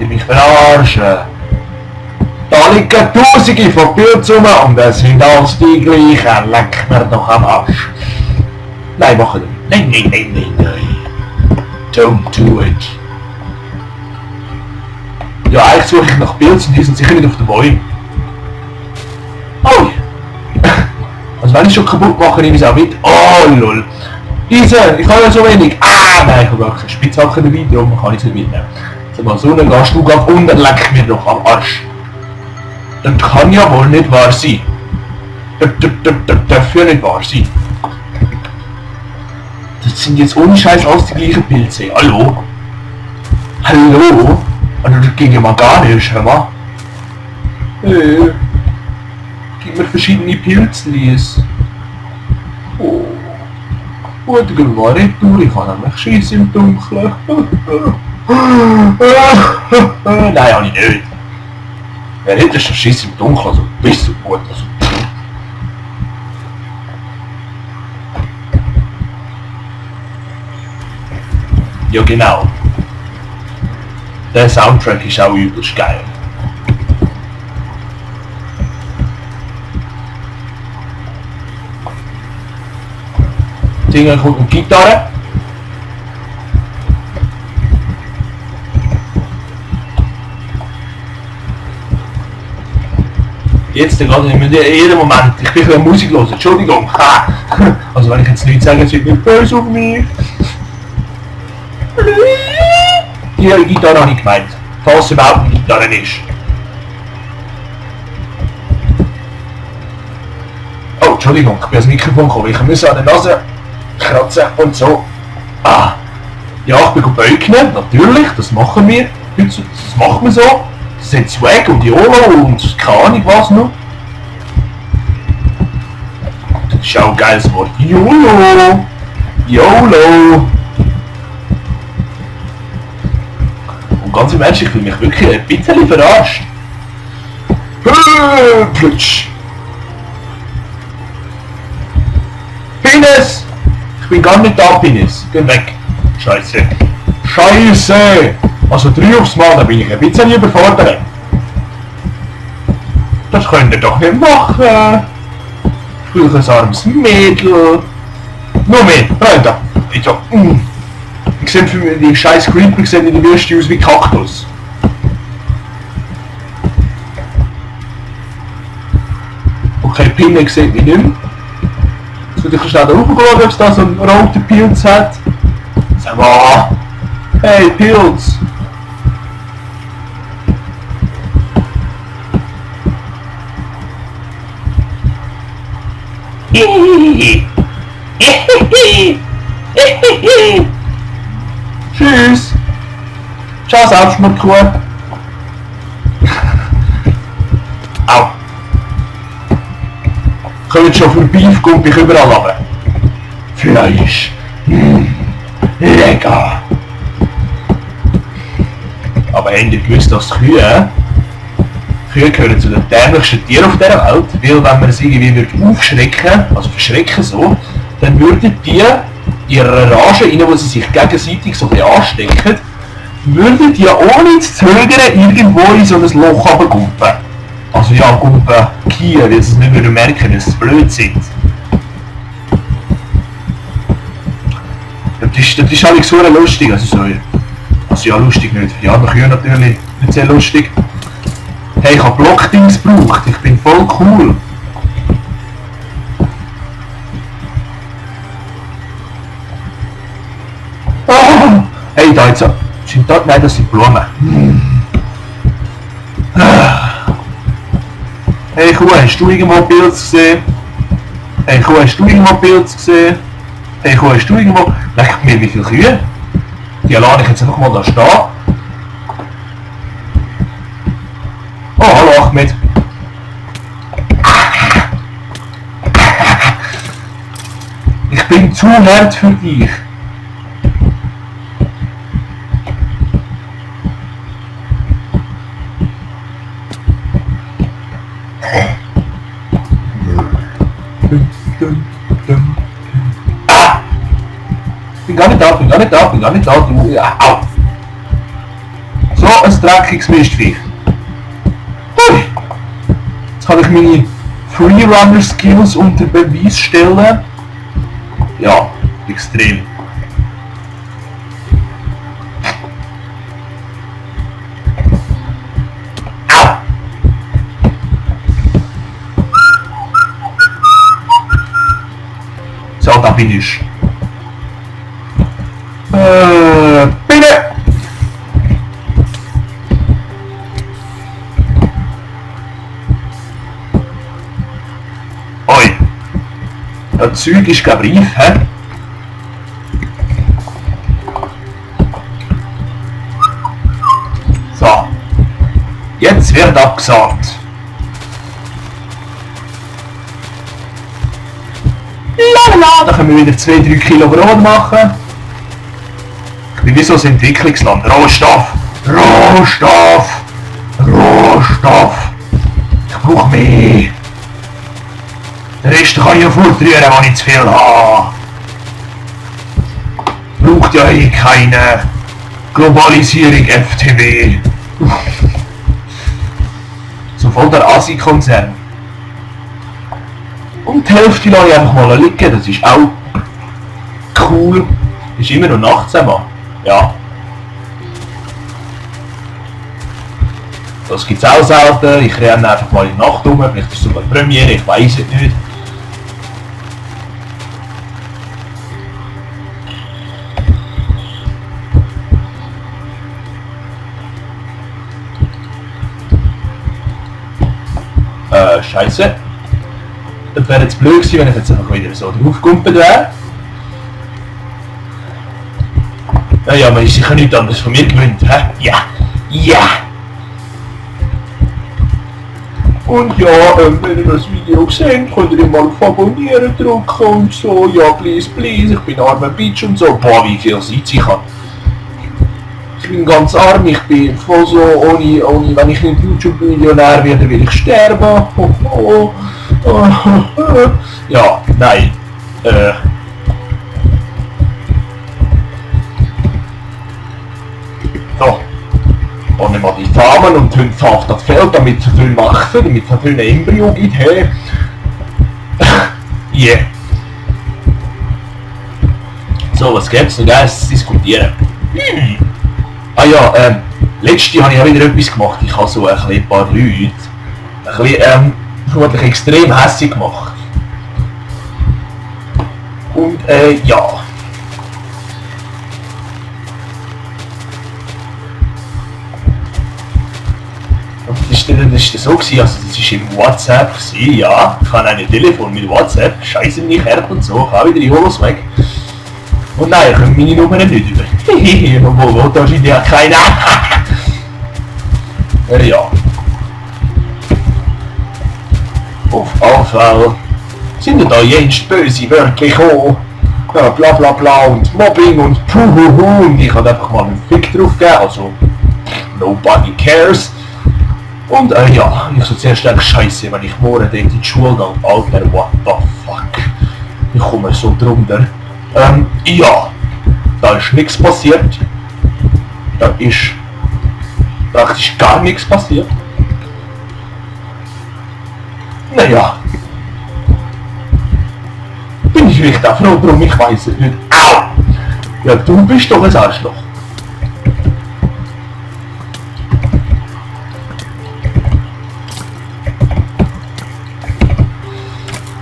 ihr mich verarschen? Da liegen Tausende von Pilzen rum und es sind alles die gleichen. Leck mir doch am Arsch. Nein, mach nicht. Nein, nein, nein, nein, nein. Don't do it. Ja, eigentlich suche ich nach Pilzen, die sind sicher nicht auf den Bäumen. Oh! Also wenn ich schon kaputt mache, nehme ich es auch mit. Oh, lol. Diese, ich habe ja so wenig. Ah, nein, ich habe gar keine Spitzhacke dabei, darum kann ich es nicht mitnehmen. Sag mal, so, dann gehst du ganz unten, leck mir doch am Arsch. Das kann ja wohl nicht wahr sein. Das darf ja nicht wahr sein. Das sind jetzt ohne Scheiß alles die gleichen Pilze. Hallo? Hallo? Also das ging ja mal gar nicht, hör mal. Gib mir verschiedene Pilzlis. Oh. Gut, gehen wir mal retour. Ich kann nämlich Schiss im Dunkeln. Nein, habe ich nicht. Wer hätte schon Schiss im Dunkeln? Also bist du gut. Also. Ja genau. Der Soundtrack ist auch übelst geil. Singer kommt mit Gitarre. Jetzt gerade in jedem Moment. Ich bin ein Musik los. Entschuldigung. Ha. Also wenn ich jetzt nichts sage, sind nicht böse auf mich. Die Gitarre habe ich gemeint. Falls es überhaupt eine Gitarre ist. Oh, Entschuldigung, ich bin ans Mikrofon gekommen. Ich muss an der Nase kratzen und so. Ah. Ja, ich bin beugen, natürlich, das machen wir. Das machen wir so. Das sind Swag und YOLO und keine Ahnung was noch. Das ist auch ein geiles Wort. YOLO! YOLO! Und ganz im Ernst, ich fühle mich wirklich ein bisschen verarscht. Plutsch! Penis! Ich bin gar nicht da, Penis. Geh weg. Scheiße. Scheiße! Also 3 aufs Mal, da bin ich ein bisschen überfordert. Das könnt ihr doch nicht machen. Ich will ein armes Mädel. Nur mehr, Freunde. Ich so, ich sehe für mich, die scheiß Creeper sehen in der Wüste aus wie Kaktus. Okay, Pinne sieht mich nicht mehr. Jetzt würde ich schnell da hochgehen, ob es da so einen roten Pilz hat. Sag mal, hey Pilz! Tschüss! Ciao, Selbstmordkuh! Au! Kommt schon für Beef, kommt mich überall runter. Fleisch! Lecker! Aber habt ihr gewusst, dass Kühe gehören zu den dämlichsten Tieren auf dieser Welt? Weil wenn man sie irgendwie aufschrecken, also verschrecken so, dann würden die ihre Rage, in wo sie sich gegenseitig so ein bisschen anstecken, würden die ohne zu zögern irgendwo in so ein Loch runtergumpen. Also ja, gumpen Kühe, weil sie es nicht mehr merken, dass sie blöd sind. Das ist alles so lustig, also ja lustig nicht, für die anderen Kühe natürlich nicht sehr lustig. Hey, ich habe Blockdings gebraucht, ich bin voll cool. Oh, hey, da jetzt, sind da, nein, das sind Blumen. Hey Kuh, hast du irgendwo Pilz gesehen? Hey Kuh, hast du irgendwo Pilz gesehen? Hey Kuh, hast du irgendwo... Leck mir, wie viele Kühe? Die lade ich jetzt einfach mal da stehen. Oh, hallo Ahmed. Ich bin zu hart für dich. Bin gar nicht da, du. Au. So, So ein dreckiges Mistviech. Hui! Jetzt kann ich meine Freerunner-Skills unter Beweis stellen. Ja, extrem. Au! So, da bin ich. Bitte! Oi! Das Zeug ist kein Brief, hä? So. Jetzt wird abgesagt. Lalala, da können wir wieder 2-3 Kilo Brot machen. Ich bin wie so ein Entwicklungsland. Rohstoff! Rohstoff! Rohstoff! Ich brauche mehr! Den Rest kann ich ja fortrühren, wenn ich zu viel habe. Braucht ja eh keine Globalisierung FTW. So voll der Asi-Konzern. Und die Hälfte lasse ich einfach mal liegen, das ist auch cool. Ist immer noch nachts einmal. Ja. Das gibt es auch selten. Ich renne einfach mal in die Nacht rum, vielleicht ist es sogar Premiere, ich weiß es nicht. Scheiße. Das wäre jetzt blöd gewesen, wenn ich jetzt einfach wieder so draufgekumpelt wäre. Naja, man ist sicher nichts anderes von mir gewöhnt, hä? Ja! Ja! Und ja, wenn ihr das Video seht, könnt ihr mal auf Abonnieren drücken und so. Ja, please, please, ich bin armer Bitch und so. Boah, wie viel Zeit ich habe. Ich bin ganz arm, ich bin voll so, ohne wenn ich nicht YouTube-Millionär werde, will ich sterben. Ja, nein. So. Und nehmen wir die Samen und tun es auf das Feld, damit es dünn wachsen, damit es ein Embryo gibt. Hey. Yeah. So, was gibt's noch Geiles zu diskutieren? Ah ja, letztes habe ich auch wieder etwas gemacht. Ich habe so ein paar Leute vermutlich extrem hässlich gemacht. Und ja. Und das war so gewesen, also das war im WhatsApp gewesen, ja. Ich habe ein Telefon mit WhatsApp, scheiße mich her und so, ich habe wieder die Holos weg. Und nein, ich komme meine Nummer nicht über. Wo da ist ja keiner. Ja. Auf jeden Fall sind da jenst böse Wörter gekommen. Ja, bla bla bla und Mobbing und puhuhu. Und ich habe einfach mal einen Fick drauf gegeben, also nobody cares. Und ja, ich so zuerst denke, scheiße, wenn ich morgen dort in die Schule gehe, Alter, what the fuck. Ich komme so drunter. Ja, da ist nichts passiert. Da ist praktisch gar nichts passiert. Naja. Bin ich wirklich auch froh drum, ich weiß es nicht. Au! Ja, du bist doch ein Arschloch.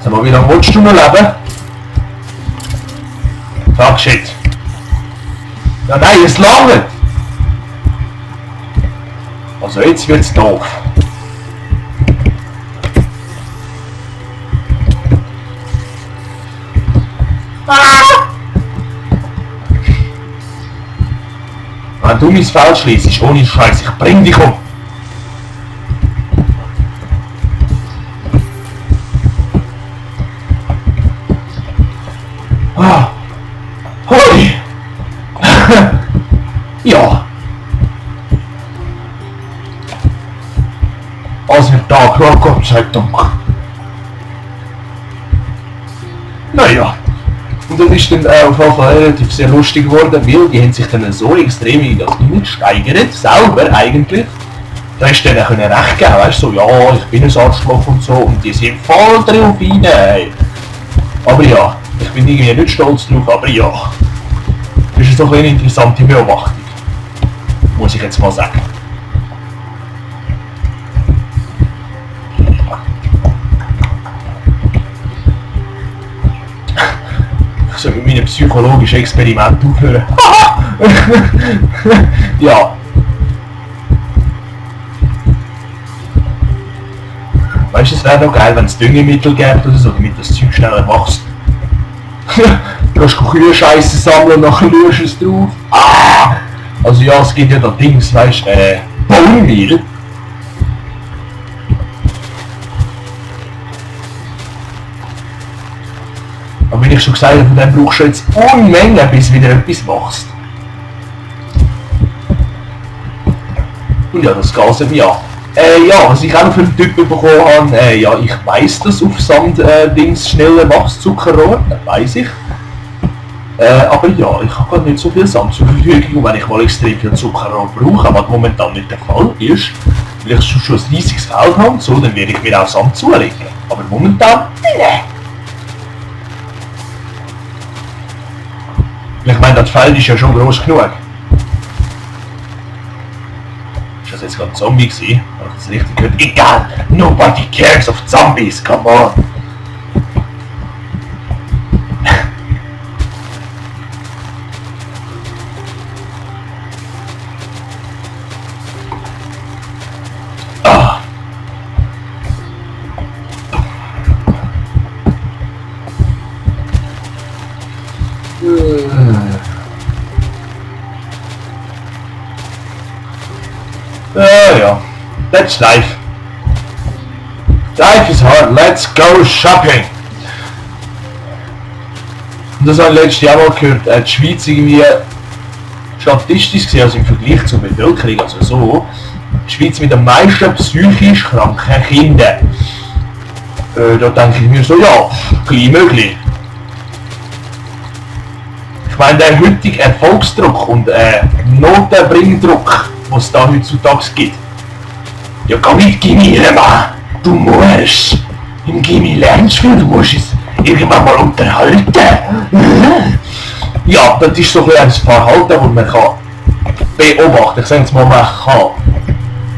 Sag mal, wie lange willst du noch leben? Sag shit. Ja nein, es langt! Also jetzt wird's doof. Wenn du mein Feld schliessest, ohne Scheiß, ich bring dich um. Hoi! Ja. Als wir da gerade, Gott sei Dank. Naja, Und das ist dann auf jeden Fall relativ sehr lustig geworden, weil die haben sich dann so extrem in das gesteigert, selber eigentlich. Da ist denen können recht geben, weißt du, so, ja, ich bin ein Arschloch und so, und die sind voll drauf rein. Ey. Aber ja, ich bin irgendwie nicht stolz drauf, aber ja. Das ist doch eine interessante Beobachtung. Muss ich jetzt mal sagen. Ich soll mit meinem psychologischen Experiment aufhören. Ja. Weißt du, es wäre noch geil, wenn es Düngemittel gäbe oder so, damit das Zeug schneller wächst. Du kannst Kühe-Scheiße sammeln und nachher schaust du es drauf. Ah! Also ja, es gibt ja da Dings, weißt du, Bohnenmehl. Aber wie ich schon gesagt habe, von dem brauchst du jetzt Unmengen, bis wieder etwas wächst. Und ja, das geht eben ja. Ja, was ich auch noch für einen Typ bekommen habe, ja, ich weiss, dass auf Sand Dings schneller wächst, Zuckerrohr, das weiss ich. Aber ja, ich habe nicht so viel Sand zur Verfügung, wenn ich mal extrem viel Zuckerrohr brauche, was momentan nicht der Fall ist. Weil ich schon ein riesiges Feld habe, so, dann werde ich mir auch Sand zulegen. Aber momentan, nein. Ich meine, das Feld ist ja schon groß genug. Ist das jetzt gerade ein Zombie gewesen? Habe ich das richtig gehört? Egal! Nobody cares of Zombies, come on! Ah. Ja, that's life. Life is hard, let's go shopping! Und das habe ich letztes Jahr mal gehört, die Schweiz irgendwie statistisch gesehen, also im Vergleich zur Bevölkerung, also so, die Schweiz mit den meisten psychisch kranken Kindern. Da denke ich mir so, ja, gleich möglich. Ich meine, der heutige Erfolgsdruck und Notenbringdruck, was es da heutzutage gibt. Ja, komm mit Gimmi, Mann! Du musst! Im Gimmi lernst du viel, du musst es irgendwann mal unterhalten! Ja, das ist so ein Verhalten, das man kann beobachten. Ich sage jetzt mal, man kann.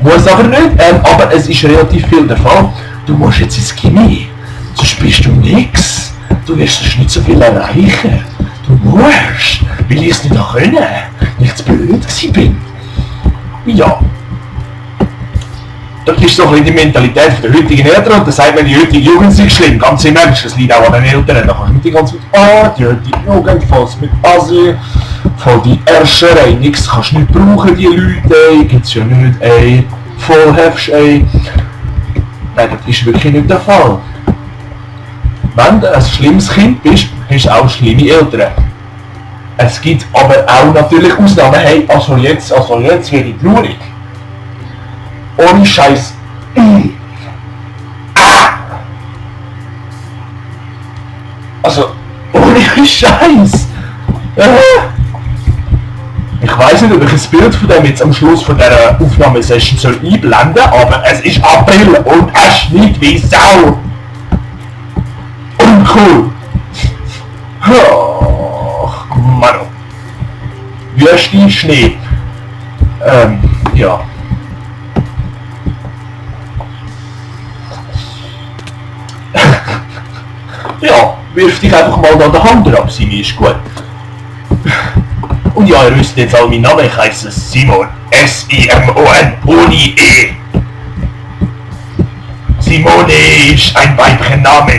Muss aber nicht, aber es ist relativ viel der Fall. Du musst jetzt ins Gimmi, sonst bist du nix. Du wirst sonst nicht so viel erreichen. Du musst, weil ich es nicht können, weil ich zu blöd gewesen bin. Ja. Das ist so ein bisschen die Mentalität der heutigen Eltern und da sagt man, die heutige Jugend sind schlimm. Ganz im Ernst, das liegt auch an den Eltern. Da kannst du mit die ganze Zeit, die heutige Jugend, falls mit Asien, voll die Erscherei, nichts kannst du nicht brauchen, die Leute, ey, gibt's ja nicht, ey, voll heftig, ey. Nein, das ist wirklich nicht der Fall. Wenn du ein schlimmes Kind bist, hast du auch schlimme Eltern. Es gibt aber auch natürlich Ausnahmen, hey, also jetzt werde ich traurig. Ohne Scheiß. Also, ohne Scheiß. Ich weiß nicht, ob ich ein Bild von dem jetzt am Schluss von dieser Aufnahmesession soll einblenden, aber es ist April und es schneit wie Sau. Uncool. Ach, Mann. Wüste, Schnee. Ja. Ja, wirf dich einfach mal an der Hand ab, Simi, ist gut. Und ja, ihr wisst jetzt auch meinen Namen, ich heiße Simon. S-I-M-O-N, ohne E. Simone ist ein Weibchenname.